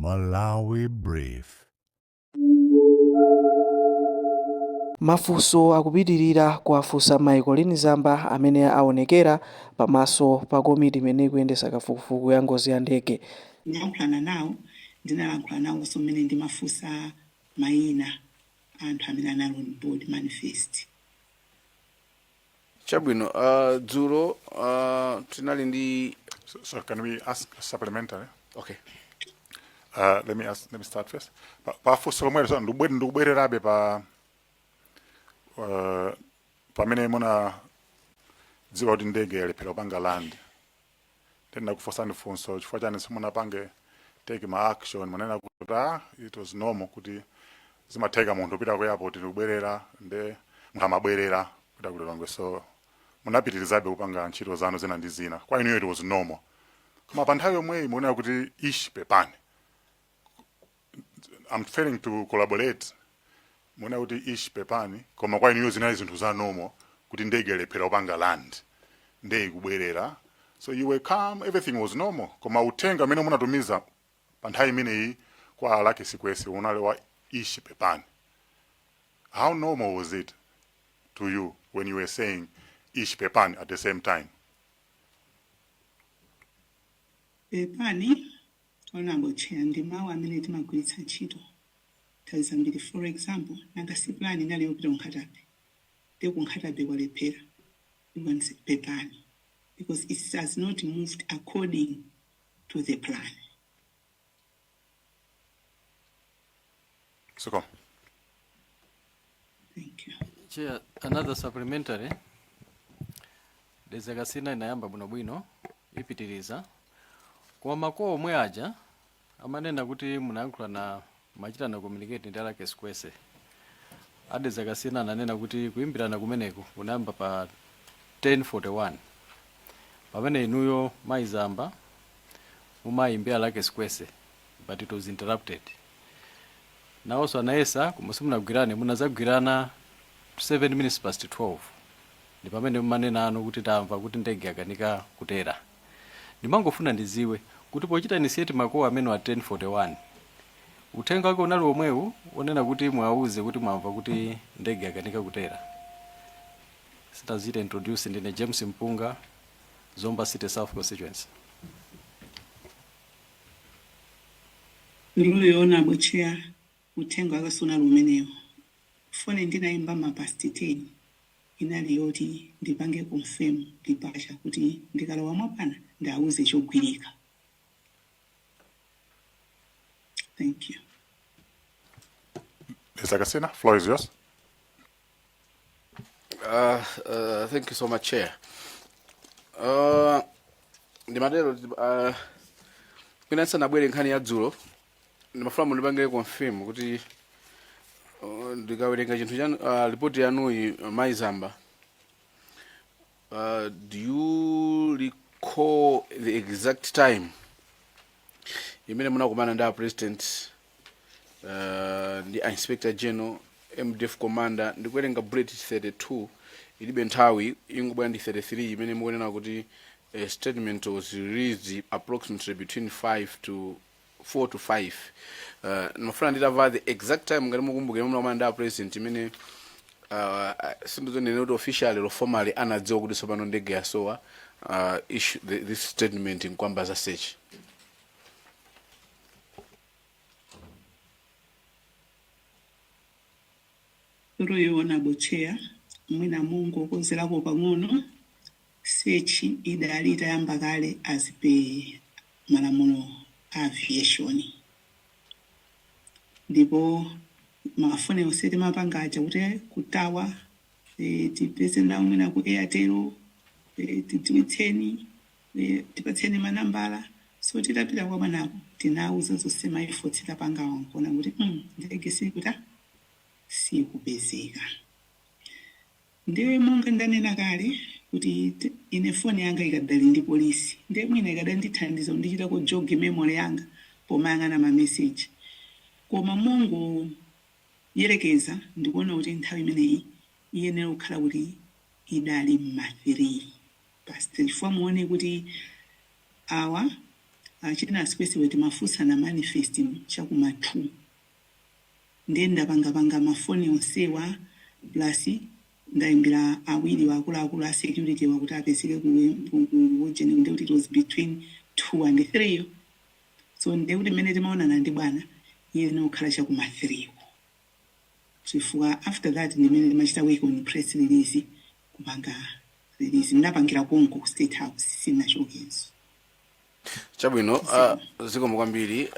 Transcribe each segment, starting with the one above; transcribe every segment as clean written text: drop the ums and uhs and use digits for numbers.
Malawi Brief. Mafunso akupitilira kuwafunsa Mayi Colleen Zamba amene aonekera pamaso pa komiti imene ikuyendetsa kafukufuku ya ngozi ya ndege. Ndinalankhulana nawo, ndinalankhula nawonso mmene ndimafunsa mayina a anthu amene anali on board manifest. Chabwino, dzulo tinali ndi So can we ask a supplementary? Okay. Let me ask, let me start first. Pa funso lomwelo, so ndikubwererabe pa pamene munadziwa kuti ndege yalephera kupanga land. Then nakufunsani funso, chifukwa chani simunapange take ma action? Munena kuti ah, it was normal kuti zimatheka munthu kupita ku airport ndikubwerera, nde munthu amabwerera kupita ku Lilongwe, so munapitirizabe kupanga ntchito zanu zina ndi zina. Kwa inuyo it was normal. Koma pa nthawi yomweyi mukunena kuti ish, pepani, I'm failing to collaborate. Mukunena kuti ish, pepani, koma kwa inuyo zinali zinthu za normal kuti ndege yalephera kupanga land nde ikubwerera, so you were calm, everything was normal. Koma uthenga umene munatumiza pa nthawi imeneyi kwa Luckie Sikwese unali wa ish, pepani. How normal was it to you when you were saying ish, pepani at the same time? Pepani, Honorable Chair, ndi mawu amene timagwiritsa ntchito nthawi zambiri. For example, nanga si plan inali yopita ku Nkhata Bay, ndiye ku Nkhata Bay kwalephera, you can say pepani because it has not moved according to the plan. Zikomo. Thank you. Chair, another supplementary. Dedza Kasina inayamba bwinobwino, ipitiriza. Koma ma call omwe aja amanena kuti munayankhula na machitana communicate ndi a Luckie Sikwese. A Dedza Kasina ananena kuti kuimbirana kumeneku kunayamba pa 10:41 pamene inuyo Mayi Zamba mumayimbira Luckie Sikwese, but it was interrupted. Nawonso anayesa koma simunagwirane, munazagwirana 7 minutes past 12, ndi pamene mumanena anu kuti tamva kuti ndege yakanika kutera. Ndimangofuna ndiziwe kuti pochita initiate ma call amene wa 10:41, uthenga wake unali omwewu onena kuti mwauze kuti mwamva kuti ndege yakanika kutera? Sitachite introduce, ndine James Mpunga, Zomba City South constituency. Ndilo Honorable Chair, uthenga wake sunali umenewo. Foni ndinayimba ma past 10 inali yoti ndipange confirm departure kuti ndikalowa mwa bwana ndiauze chogwirika. Thank you. Mr. Kasina, floor is yours. Thank you so much, Chair. Ndimatero kwina ndisanabwere nkhani ya dzulo, ndimafuna mundipangire confirm kuti ndikawerenga chinthu chanu, ripoti yanuyi, Mayi Zamba, do you recall the exact time imene munakumana ndi a president ndi a inspector general, MDF commander? Ndikuwerenga bullet 32, ilibe nthawi, ingobwera ndi 33 imene mukunena kuti a statement was released approximately between 5 to 4 to 5. Ndimafuna nditamva the exact time, ngati mukumbukira, munakumana ndi a president imene sindizonena kuti officially or formally anadziwa kuti tsopano ndege yasowa, issue this statement nkwamba za search. Sorry, Honorable Chair, mwina mungokonzerako pang'ono. Search idali itayamba kale as per malamulo a aviation, ndipo mafoni onse timapanga aja kuti ku tower tipeze nawo, mwina ku Airtel, tidziwitseni, tipatseni manambala. So titapita kwa bwanako tinauza zonse ma efforts tapangawa, nkuona kuti ndege sikuta sikupezeka. Ndiye monga ndanena kale kuti ine foni yanga ikadali ndi polisi, ndiye mwina ikadandithandiza kundichitako jog memory yanga pomayang'ana ma message. Koma mongoyerekeza ndikuona kuti nthawi imeneyi iyenera kukhala kuti idali m'ma 3 past, chifukwa muone kuti awa Achina Sikwesiwe timafunsana manifest chakuma 2, ndiye ndapangapanga mafoni onsewa, plus ndayimbira awiri wakuluakulu a security wakuti apezeke ku ujeni, ndiye kuti it was between 2 and 3. So ndiye kuti mmene timaonana ndi bwana, iye nokhala chakuma 3, chifukwa after that ndimene timachita work on press release, kupanga release. Ndinapangira konko ku State House, sinachokenso. Chabwino, zikomo kwambiri.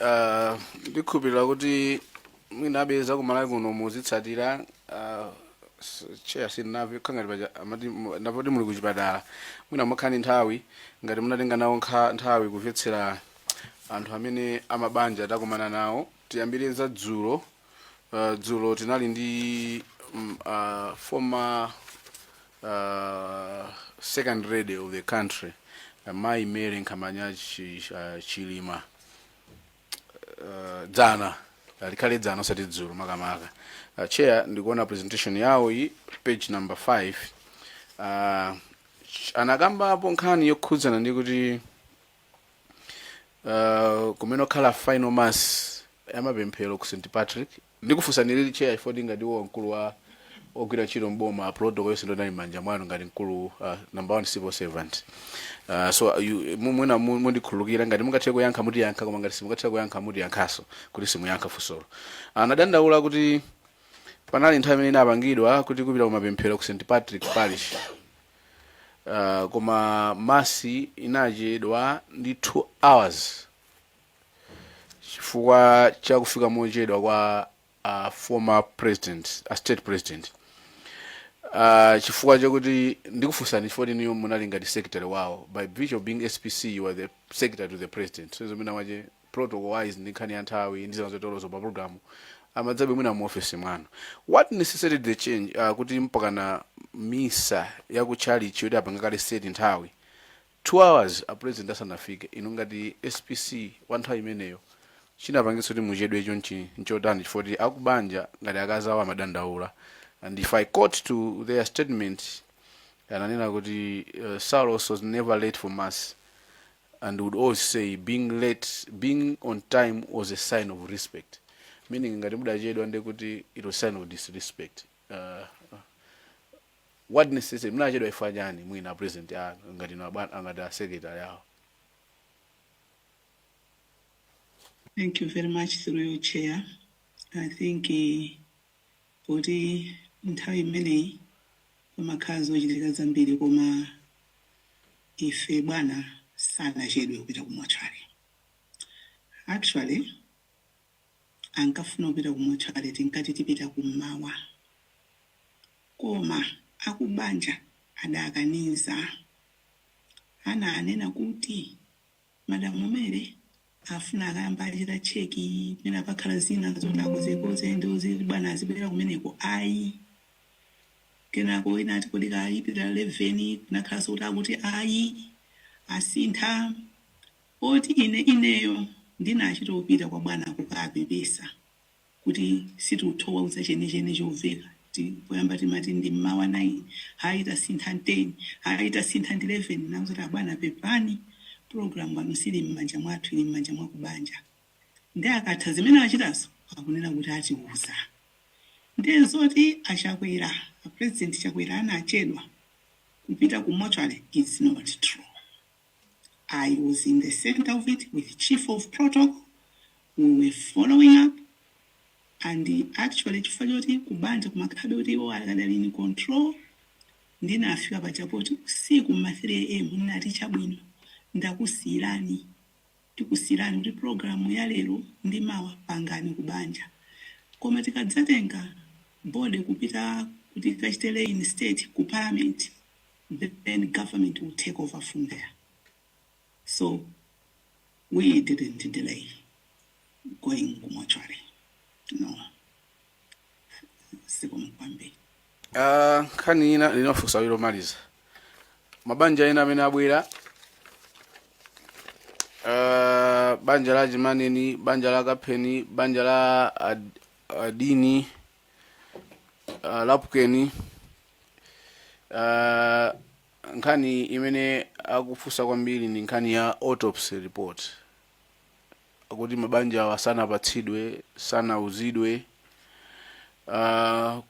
Ndikhulupirira kuti mwina abeza kumalawi kuno muzitsatira. Chair, sindinamve khangati paja amati napoti muli kuchipatala, mwina mukhani nthawi ngati munatenga nawo nthawi kumvetsera anthu amene amabanja takumana nawo. Tiyambire za dzulo. Dzulo tinali ndi former second lady of the country, Mai Mary Nkhamanya Chilima, dzana, likhale dzana osati dzulo makamaka. Chair, ndikuona presentation yawo iyi, page number 5. Anakambapo nkhani yokhudzana ndi kuti kumene okhala final mass yamapemphero ku St Patrick. Ndikufunsani lili, chair, ifoti ngati iwo mkulu wa ogwira ntchito mboma, protocol yonse ndonali m'manja mwanu ngati mkulu, number one civil servant. So mwina mundikhululukira ngati mungathe kuyankha mutiyankha, koma ngati simungathe kuyankha mutiyankhaso kuti simuyankha funsolo. Anadandaula kuti panali nthawi imene inapangidwa kuti kupita kumapemphero ku St Patrick Parish, koma mass inachedwa ndi 2 hours chifukwa cha kufika mochedwa kwa former president, state president. Chifukwa chakuti ndikufunsani chifukwa inuyo munali ngati secretary wawo. By virtue of being SPC, you are the secretary to the president, so zimene wache protocol wise ndi nkhani ya nthawi ndi zina zotolozo pa program amadzabe mwina mu office mwanu. What necessitated the change, kuti mpakana misa ya ku chalichi yoti apanga kale set nthawi 2 hours a president asanafike, inu ngati SPC wa nthawi imeneyo, chinapangitsa kuti muchedwe chonchi nchotani? Chifukwa kuti akubanja ngati akazi awo amadandaula, and if I quote to their statement, ananena kuti Saulos was never late for mass and would always say being late, being on time was a sign of respect, meaning ngati mudachedwa ndi kuti it was sign of disrespect. What necessary munachedwa ifa chani mwina president ngati inu abwana, ngati a secretary awo? Thank you very much through your chair. I think poti nthawi imeneyi pamakhala zochitika zambiri, koma ife bwana sanachedwe kupita ku mortuary. Actually ankafuna kupita ku mortuary, tinkati tipita kummawa, koma akubanja adakaniza. Ana anena kuti Madam Mary afuna akayamba achita check pena pakhala zina zoti akozekoze, ndozi bwana azibwera kumeneko ayi. Kenako ina ati kodi kayipita 11, kunakhalanso kuti akuti ayi, asintha. Oti ine ineyo ndinachita kupita kwa bwana kukapepesa kuti situthowa chenicheni chomveka. Poyamba timati ndi mmawa 9, hayi, tasintha 10, hayi, tasintha ndi 11. Nakuzoti abwana pepani, program pano sili m'manja mwathu, ili m'manja mwa kubanja. Ndi akatha zimene achitazo akunena kuti atiuza. Ndiye zoti achakwera, a President Chakwera anachedwa kupita ku mortuary, it's not true. I was in the center of it with chief of protocol. We were following up, and actually chifukwa choti kubanja kumakhabe kuti iwo akadali in control, ndinafika pachapoti usiku ma 3 a.m. Ndinati chabwino, ndakusiyirani, tikusiyirani kuti program ya lero ndi mawa pangani kubanja, koma tikadzatenga body kupita kuti ikachite lay in state ku parliament, then government will take over from there. So we didn't delay going ku mortuary, no. Zikomo kwambiri. Nkhani ina linofunsa lomaliza, mabanja ena amene abwera, banja la Chimaneni, banja la Kapheni, banja la Adini, Lapukeni, nkhani imene akufunsa kwambiri ndi nkhani ya autopsy report. Akuti mabanja awa sanapatsidwe, sanauzidwe.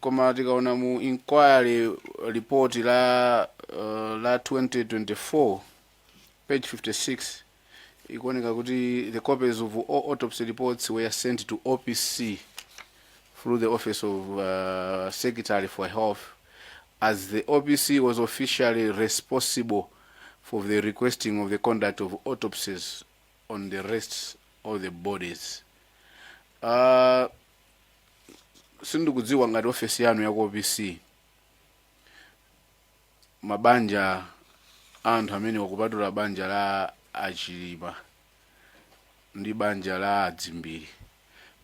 Koma tikaona mu inquiry report la 2024, page 56, ikuoneka kuti the copies of all autopsy reports were sent to OPC through the Office of Secretary for Health, as the OPC was officially responsible for the requesting of the conduct of autopsies on the rest of the bodies. Sindikudziwa ngati ofesi yanu ya ku OPC mabanja anthu amene wakupatula banja la Achilima ndi banja la Adzimbiri,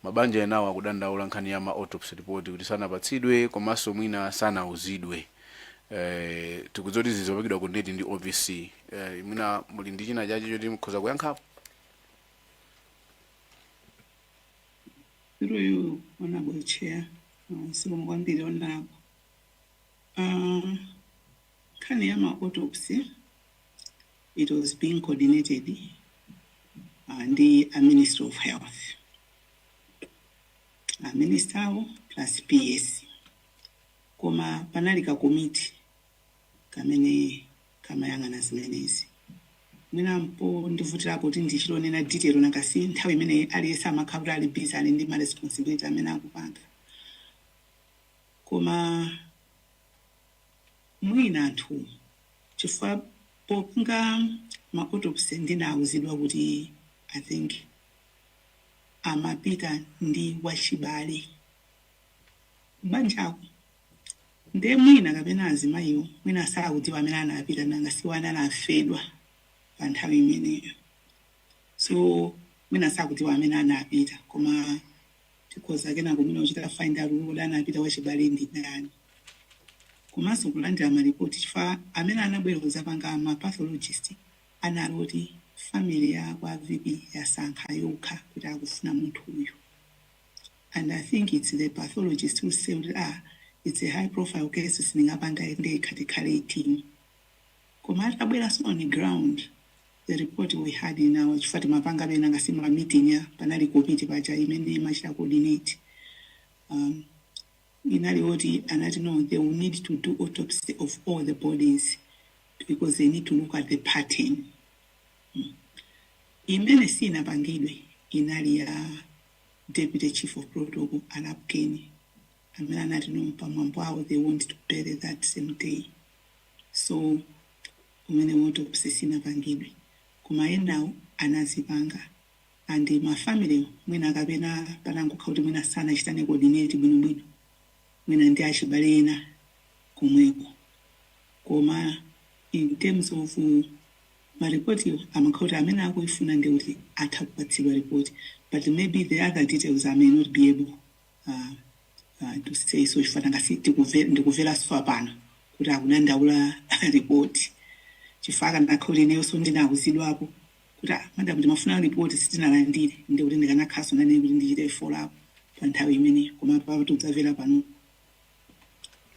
mabanja enawo akudandaula nkhani ya ma autopsy report kuti sanapatsidwe komanso mwina sanauzidwe. Tikudziwa kuti zizopangidwa ku ndeti ndi OPC. Mwina muli ndi china chache choti mukhoza kuyankhapo? Through you, Honorable Chair. Zikomo kwambiri, Honorable. Nkhani ya ma autopsy, it was being coordinated ndi a Ministry of Health. A Minister awo plus PS. Koma panali ka committee kamene kamayang'ana zimenezi. Mwina mpo ndivutirapo kuti ndichilonena detail nakasi nthawi imene aliyense amakhala kuti ali busy, ali ndi ma responsibility amene akupanga. Koma mwina anthu, chifukwa popanga ma autopsy ndinawuzidwa kuti I think amapita ndi wachibale banjako, nde mwina kapena azimayiwo mwina sakudziwa amene anapita, nanga siwana anafedwa pa nthawi imeneyo, so mwina sakudziwa amene anapita. Koma tikhoza kenako mwina uchita find out kuti anapita wachibale ndi ndani, komanso kulandira maripoti, chifukwa amene anabwera kudzapanga, ma pathologist, anali kuti family ya kwa VP yasankha yokha kuti akufuna munthu uyu, and I think it's the pathologist who said, "Ah, it's a high profile case, sindingapanga ndekha, tikhale team." Koma atabweranso on the ground, the report we had in our, chifukwa timapanga pena ngasi ma meeting ya panali committee paja imene imachita coordinate, inali oti anati no, they will need to do autopsy of all the bodies because they need to look at the pattern. Imene sinapangidwe inali ya Deputy Chief of Protocol Alapkeni, amene anati no, pamwambo awo they want to bury that same day, so umene autopsy sinapangidwe. Koma enawo anazipanga, and ma family mwina kapena panangokha kuti mwina sanachitane coordinate bwinobwino mwina ndi achibale ena komweko. Koma in terms of maripotiwo, amakhala kuti amene akuifuna ndi kuti atha kupatsidwa report, but maybe the other details I may not be able to say so, chifukwa ngasi ndikumveranso pano kuti akudandaula report, chifukwa akanakhala kuti ineyonso ndinawuzidwapo kuti, "Ah, madam, ndimafuna report, sitinalandire," ndi kuti ndikanakhaso nane kuti ndichite follow up pa nthawi imeneyo. Koma papa tidzamvera pano.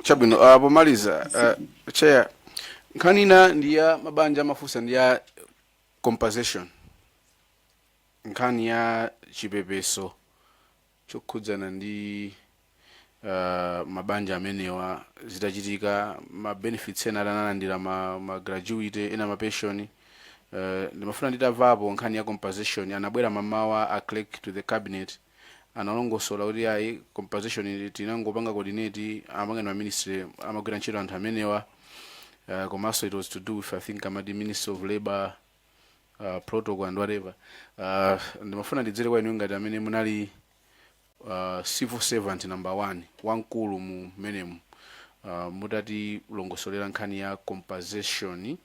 Chabwino. Pomaliza, Chair, nkhani ina ndi ya mabanja amafunsa ndi ya compensation, nkhani ya chipepeso chokhudzana ndi mabanja amenewa zitachitika, ma benefits ena analandira, ma gratuity ena, ma pension. Ndimafuna nditamvapo nkhani ya compensation. Anabwera mamawa a Clerk to the Cabinet, analongosola kuti ayi, compensation tinangopanga coordinate, amangani ma ministry amagwira ntchito anthu amenewa, komanso it was to do with, I think amati Ministry of Labor, protocol and whatever. Ndimafuna ndidzere kwa inu ngati amene munali civil servant number one, wamkulu mu menemu, mutati longosolera nkhani ya compensation.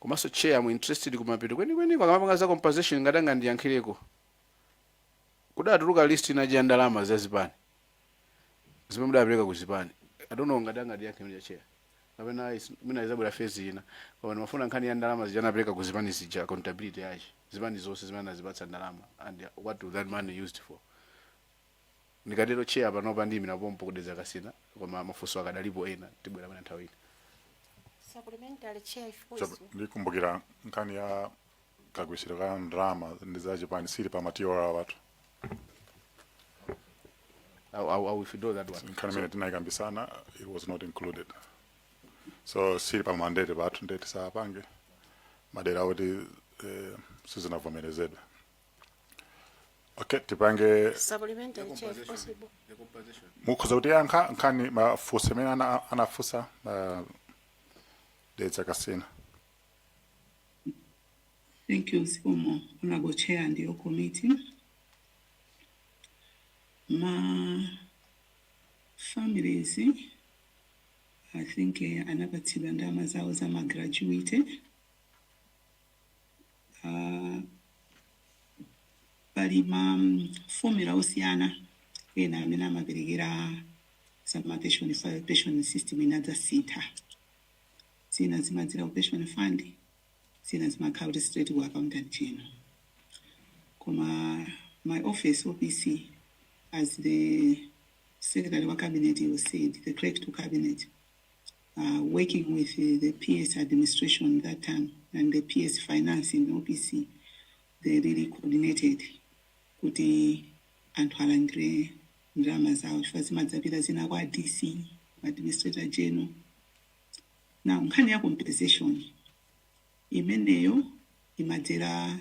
Komanso Chair, I'm interested kumapeto kwenikweni akamapanga za compensation, ngati angandiyankhireko, kudatuluka list inaji ya ndalama za zipani zimene mudapereka ku zipani. I don't know ngati angandiyankhe mja Chair, kapena mwina izabwera phase ina, koma ndimafuna nkhani ya ndalama zija anapereka ku zipani zija, accountability yache, zipani zonse zimene anazipatsa ndalama, and what do that money used for. Ndikatero, Chair, panopa ndiyimira pompo ku Dedza Kasina, koma mafunso akadalipo ena, tibwera mwina nthawi ina. Supplementary, Chair, if So, possible. ndikumbukira nkhani ya Kagwiritsidwe ka ndalama ndi za chipani sili pa ma TOR wathu. I will withdraw that one. Nkhani imene tinayikambisana, it was not included, so sili pa mandate pathu, ndiye tisapange madera oti sizinavomerezedwe. Okay, tipange Supplementary, Chair, if possible. The compensation. Mukhoza kutiyankha nkhani mafunso amene anafunsa Dedza Kasina. Thank you, zikomo, Honorable Chair and your committee. Ma families, I think anapatsidwa ndalama zawo za ma gratuity. Pali ma formula osiyana ena amene amaperekera za ma pension, pension system inadzasintha. Zina zimadzera ku pension fund, zina zimakhala kuti straight ku Accountant General. Koma my office, OPC, as the secretary wa cabinet was said, the clerk to cabinet, working with the PS administration that time and the PS finance in OPC, they really coordinated kuti anthu alandire ndalama zawo, chifukwa zimadzapita zina kwa DC, Administrator General. Now, nkhani ya compensation imeneyo imadzera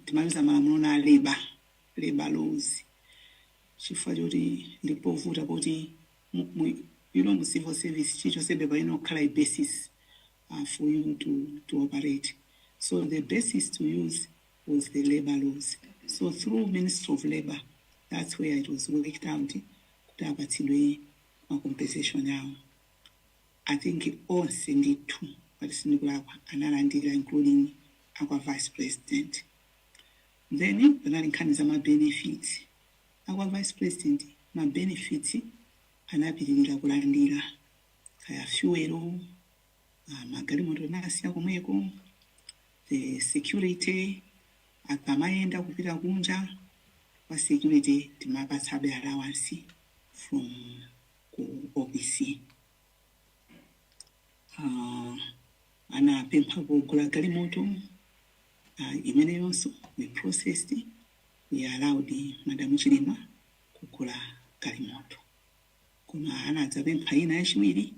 timayuza malamulo na labor laws, chifukwa choti ndipovuta kuti mu civil service chilichonse payenera kukhala a basis for you to operate. So the basis to use was the labor laws. So through Ministry of Labor, that's where it was worked out kuti apatsidwe ma compensation yawo. I think onse ndithu, pati sindikulakwa, analandira, including akwa vice president. Then panali nkhani za ma benefits akwa vice president. Ma benefits anapitirira kulandira, kaya fuel, magalimoto anasiya komweko, the security akamayenda kupita kunja kwa security timapatsabe allowance from ku OPC. Anapempha kugula galimoto, imeneyonso we processed, we allowed Madam Chilima kugula galimoto. Koma anadzapempha ina yachiwiri,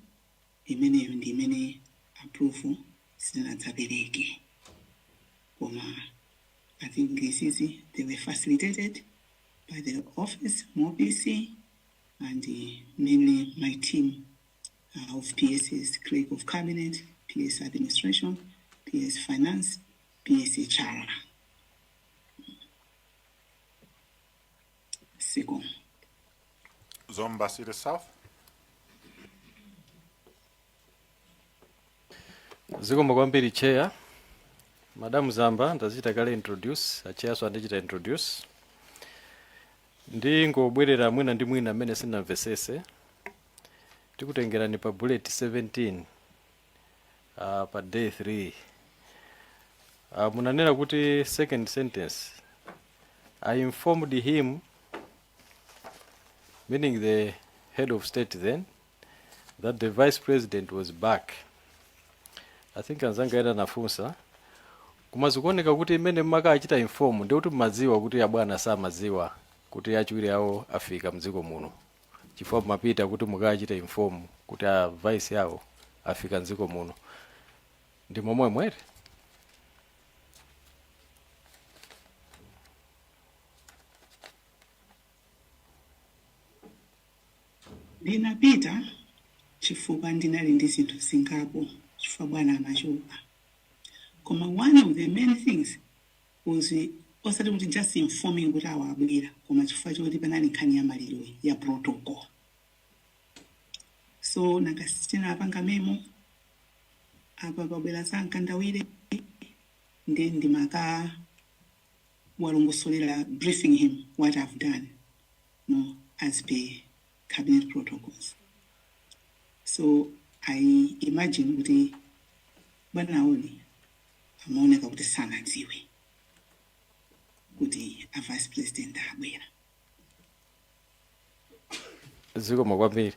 imeneyo ndi imene approval sitinadzapereke. Koma I think this is, they were facilitated by the office mu OPC and mainly my team of PSs, clerk of cabinet, PS administration, PS finance, PS HR. Zikomo. Zomba City South. Zikomo kwambiri, Chair. Madam Zamba ndazichita kale introduce, achairso andichita introduce. Ndingobwerera mwina ndi mwina amene sindinamvesese. Tikutengerani pa bullet 17, pa day 3. Munanena kuti, second sentence, "I informed him," meaning the head of state then, "that the vice president was back." I think anzanga ena anafunsa, koma zikuoneka kuti imene mmakachita inform ndikuti mmadziwa kuti abwana samadziwa kuti achiwiri awo afika mdziko muno, chifukwa mumapita kuti mukachita inform kuti a vice awo afika mdziko muno. Ndi momwe mwere? Ndinapita chifukwa ndinali ndi zinthu zingapo, chifukwa bwana amachoka. Koma one of the main things was osati kuti just informing kuti awa abwera, koma chifukwa choti panali nkhani ya maliro ya protocol. So nanga tinapanga memo apa pabwera za Mkandawire, ndi ndimaka walongosolera, briefing him what I've done, no, as per cabinet protocols. So I imagine kuti bwanaoni amaoneka kuti sanadziwe kuti a vice president abwera. Zikomo kwambiri,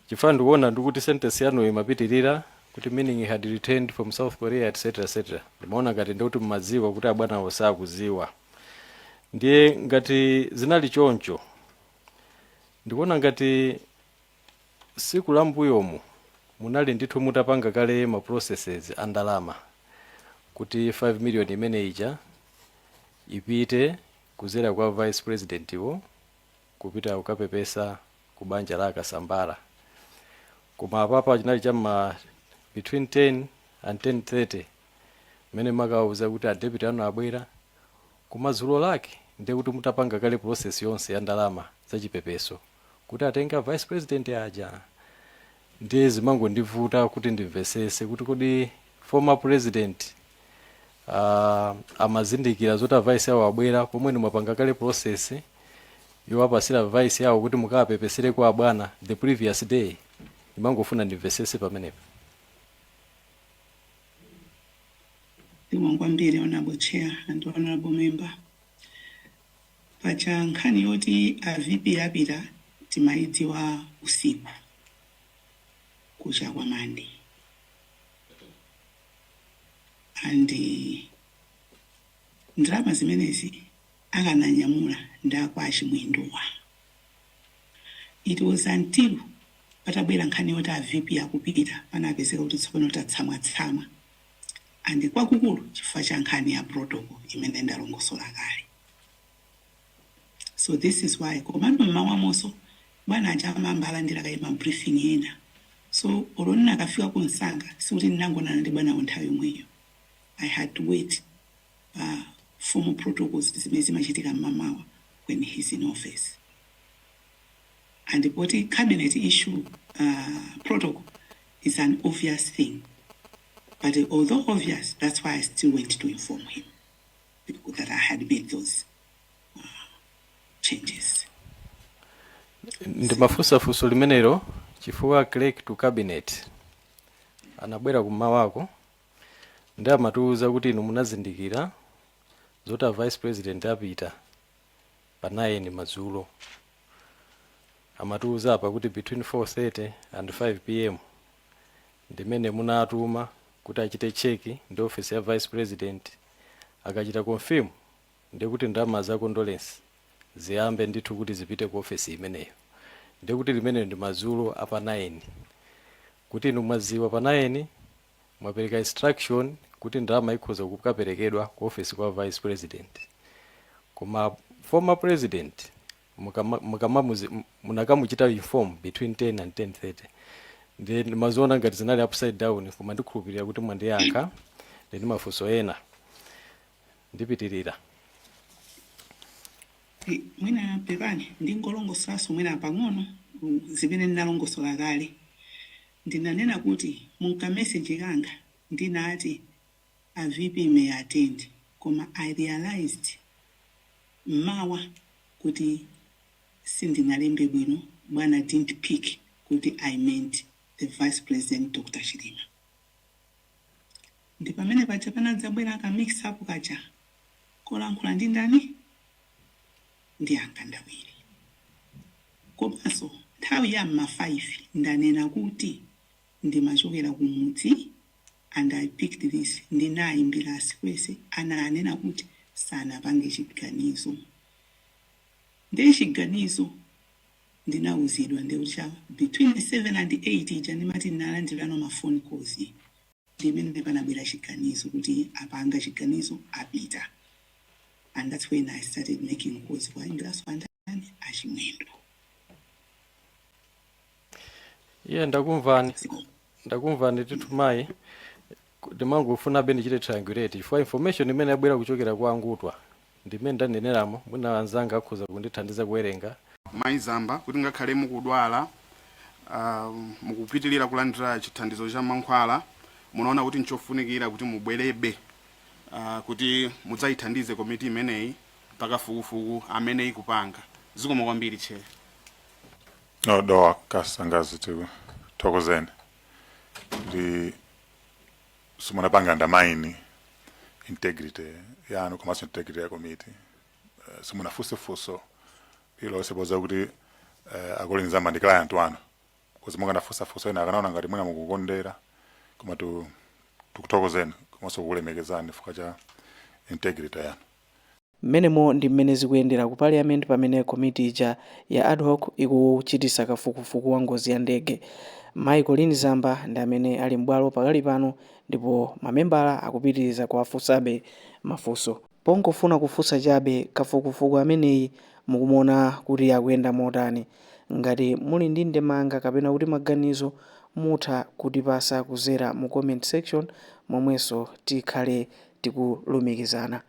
chifukwa ndikuona ndikuti sentence yanu imapitirira. Kuti meaning he had returned from South Korea, etc etc. Ndimaona ngati ndikuti mmadziwa kuti abwanawo sakuziwa. Ndiye ngati zinali choncho, ndikuona ngati siku la mbuyomu munali ndithu mutapanga kale ma processes a ndalama kuti 5 million imene ija ipite kuzera kwa vice president wo kupita kukapepesa ku banja la Akasambara. Koma apapa chinali chamma between 10 and 10:30 mmene makawauza kuti a deputy anu abwera. Koma dzulo lake ndiye kuti mutapanga kale process yonse ya ndalama zachipepeso kuti atenga vice president aja. Ndiye zimangondivuta kuti ndimvesese kuti kodi former president amazindikira zoti a vice awo abwera pomwe mwapanga kale process yowapasira vice yawo kuti mukapepesere kwa abwana the previous day? Ndimangofuna ndimvesese pamenepo. Zikomo kwambiri, Honorable Chair and honorable member. Pacha nkhani yoti a VP apita timayidziwa usiku kucha kwa Monday, and ndalama zimenezi akananyamula ndi akwa Achimwendowa. It was until patabwera nkhani yoti a VP akupita panapezeka kuti tsopano tatsamwatsamwa, and kwakukulu chifukwa cha nkhani ya protocol imene ndalongosola kale. So this is why. Komano mmawamonso bwana aja amayamba alandira kaye ma briefing ena, so olo ndinakafika kunsanga sikuti ndinangonana ndi bwanawo nthawi yomweyo. I had to wait pa formal protocols zimene zimachitika mmamawa when he's in office, and poti cabinet issue, protocol is an obvious thing. But although obvious, that's why I still went to inform him that I had made those changes. Ndimafunsa funso limenelo chifukwa clerk to cabinet anabwera kumawako ndi amatiuza kuti inu munazindikira zoti a vice president apita pa 9 madzulo. Amatiuza apa kuti between 4:30 and 5 p.m. ndimene munatuma kuti achite check ndi office ya vice president. Akachita confirm, ndikuti ndalama za condolence ziyambe ndithu kuti zipite ku office imeneyo. Ndikuti limeneyo ndi madzulo apa 9, kuti inu mwaziwa pa 9, mwapereka instruction kuti ndalama ikhoza kukaperekedwa ku office kwa vice president, koma former president munakamuchita inform between 10 and 10:30. Ndi ndimaziona ngati zinali upside down, koma ndikhulupirira kuti mwandiyankha. Ndi mafunso ena, ndipitirira. Mwina pepani, ndingolongosolanso mwina pang'ono zimene ndinalongosola kale. Ndinanena kuti munka message kanga ndinati a VP may attend, koma I realized mmawa kuti sindinalembe bwino, bwana didn't pick kuti I meant the Vice President Dr Chilima. Ndi pamene paja panadzabwera ka mix up kaja kolankhula ndi ndani, ndi ankandawiri. Komanso nthawi ya mma 5 ndanena kuti ndimachokera kumudzi and I picked this. Ndinayimbira Asikwese, ananena kuti sanapange chiganizo. Ndiye chiganizo ndinawuzidwa ndikuti cha between 7 and 8 ija ndimati ndinalandirano ma phone calls, ndimene panabwera chiganizo kuti apanga chiganizo apita, and that's when I started making calls kuwayimbiraso andani, Achimwendo. Iye, ndakumvani, ndakumvani ndithu mayi. Ndimangofuna ndichite triangulate chifukwa information imene yabwera kuchokera kwa Angutwa ndimene ndaneneramo. Mwina anzanga akhoza kundithandiza kuwerenga. Mayi Zamba, kuti ngakhale mukudwala, mukupitilira kulandira chithandizo cha mankhwala, munaona kuti nchofunikira kuti mubwerebe kuti mudzayithandize komiti imeneyi pakafukufuku amene ikupanga. Zikomo kwambiri, Chair. No, Dowa Kasangazi, tikuthokozeni kuti simunapanga undermine integrity yanu komanso integrity ya committee. Simunafunse funso ilonse poza kuti a Colleen Zamba ndi client wanu, kuzi mukanafunsa funso ena akanaona ngati mwina mukukondera. Koma tikuthokozeni komanso kukulemekezani chifukwa cha integrity yanu. Mmenemo ndi mmene zikuyendera ku Parliament pamene komiti ija ya ad hoc ikuchitisa kafukufuku wa ngozi ya ndege. Michael Zamba ndi amene ali m'bwalo pakali pano, ndipo mamembala akupitiriza kuwafunsabe mafunso. Pongofuna kufunsa chabe, kafukufuku ameneyi mukumuona kuti akuyenda motani? Ngati muli ndi ndemanga kapena kuti maganizo, mutha kutipasa kuzera mu comment section, momwenso tikhale tikulumikizana.